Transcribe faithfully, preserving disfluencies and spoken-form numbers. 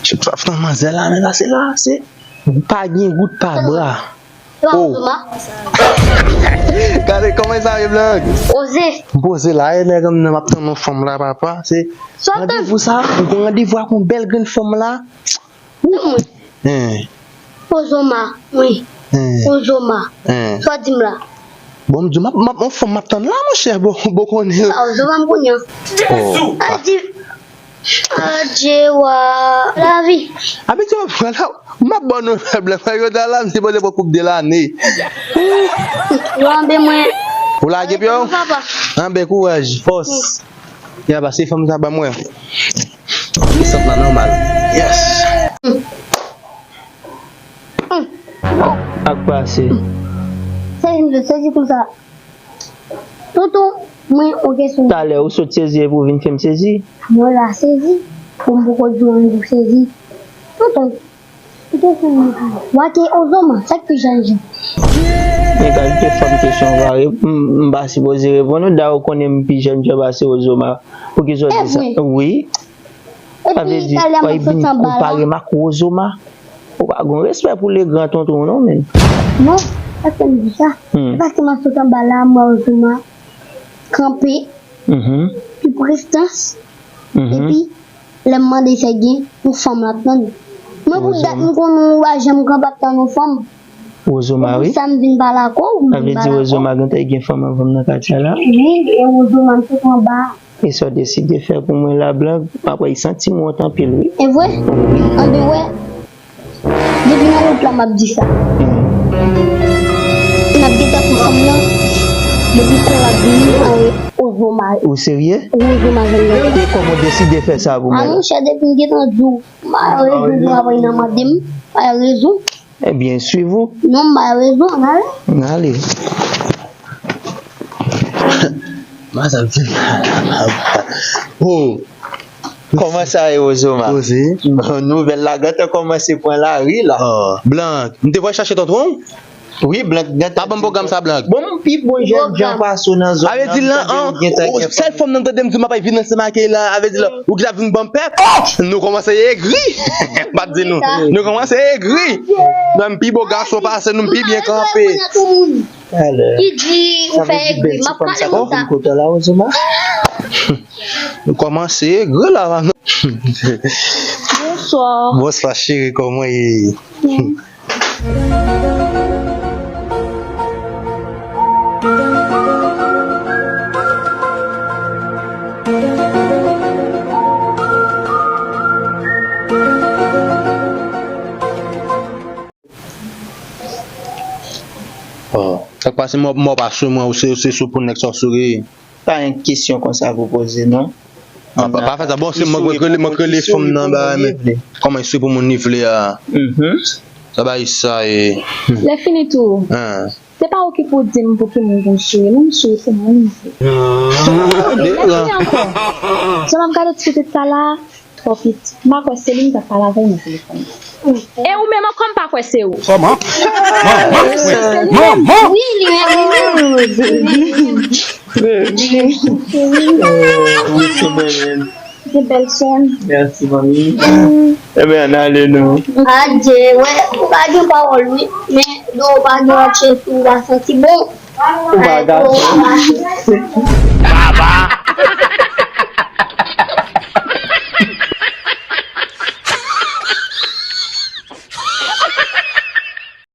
Chèf nan manzè la, men la, se la, se pa gen gout pa bra. Oh. Gade kòman sa ye, Blank. Poze. M poze la, e nèg m nan m ap tann yon fanm la, papa. Se randevou sa, m gon randevou ak yon bèl grenn fanm la. Tann mwen. Hein. Ozoma, wi. Hein. Ozoma. Hein. Sa w di m la? Bon, m di w, m ap, m ap, yon fanm m ap tann la, monchè, bon, bon konnen. Sa Ozoma m konnen. Oh. A di, Adje wa lavi. Abitye w pran la, m ap ba w nouvèl Blank, yo ta la, m sipoze pran koup de lane. Yo anbe mwen. Ou lage pye w? Papa. Anbe kouraj, fòs. Ya pase fanm sa ban mwen. Desant lan nòmal. Yes. Ak pase. Sezi, sezi konsa. Tonton, mwen, yon kesyon. Talè ou sot sezi epi ou vin fè m sezi? Mwen la sezi. Bon, m poko di w anyen pou sezi. Tonton, yon kesyon mwen pou ou. W a te Ozoma, sa k pi jèn jan? Men kalite fanm kesyon w a re-, m, m pa sipoze reponn ou, dayè ou konnen m pi jèn jan pase Ozoma. Poukisa w di sa? Wi. Sa vle di, w ap vin konpare m ak Ozoma? Ou pa gon respè pou le gran tonton w non, menm. Non, paske m di sa. Hmm. Paske m ap sot anba la, m wè Ozoma kanpe, mhm, pi prestans, mhm, epi lè m mande sa gen, yon fanm l ap tann. Mwen pou dat m konnen ou pa janm kanpe ap tann yon fanm. Ozoma, wi. Sa m vin pale ak ou, m vin pale ak ou. Sa vle di Ozoma gentan gen fanm anvan m nan katye a la? Wi, e Ozoma m sot anba. E sa w deside fè pou mwen la, Blank, m ap wè, li santi m wont anpil, wi. E vre? Wi. Anben wè, depi nan wout la m ap di sa. Hmm. N ap gentan pran fanm nan, depi tan l ap vini, anwe Ozoma. Ou serye? Ozoma jwenn nan. E kòman w deside fè sa pou mwen la? A monchè, depi m gentan di w, m pa gen rezon pou w ap vin nan mande m, pa gen rezon. Ebyen, swiv ou. Non, m ba yo rezon, n ale. N ale. Madanm vin la. Oh. Kòman sa ye, Ozoma? Poze. Nouvèl la gentan kòmanse pran lari la. Oh, Blank, m te pral chache tonton w? Wi, Blank gentan. Pa ban m pwogram sa, Blank. Bon, m pi bon jèn jan pase w nan zòn nan. Avè di lan, an, sèl fanm nan tande m di m ap vin ansanm ak li la, avè di lan, ou gentan vin ban m pèp. Nou kòmanse egri. M pa t di nou. Nou kòmanse egri. Nan m pi bo gason pase nou, m pi byen kanpe. Talè. Ki di ou fè egri. M ap pale konsa. Kote la, Ozoma? Nou kòmanse egri la. Bonswa. Bonswa, cheri, kòman ye? Byen. Oh, sa k pase mò, mò pa sou mwen, ou se, ou se sou pou nèg sa w souri. Pa gen kesyon konsa pou poze, non. Ah, pa, pa fè sa. Bon, se mwen k rele, mwen k rele fanm nan ba, men kòman esprime pou moun li vle a? Mhm. Sa bay sa e. Lè fini tou. Hein. Se pa ou ki pou di m pou ki moun pou m souri, non, m souri pou moun m vle. Ah. Lè fini ankò. Jan m ap gade ti pitit sa la, twò piti. M pa kwè se li m t ap pale avè l nan telefòn nan. E ou menm ankò m pa kwè se ou. Kòman? Manman! Manman! Wi, li menm, li menm. Oh, wi, se mwen menm. Se bèl sè m. Mèsi, manmi. Ebyen, ann ale nou. Adje, wè, ou pa gen pawòl, wi. Men, do ou pa gen atye si ou pa santi bon. Ou pa gason. Baba!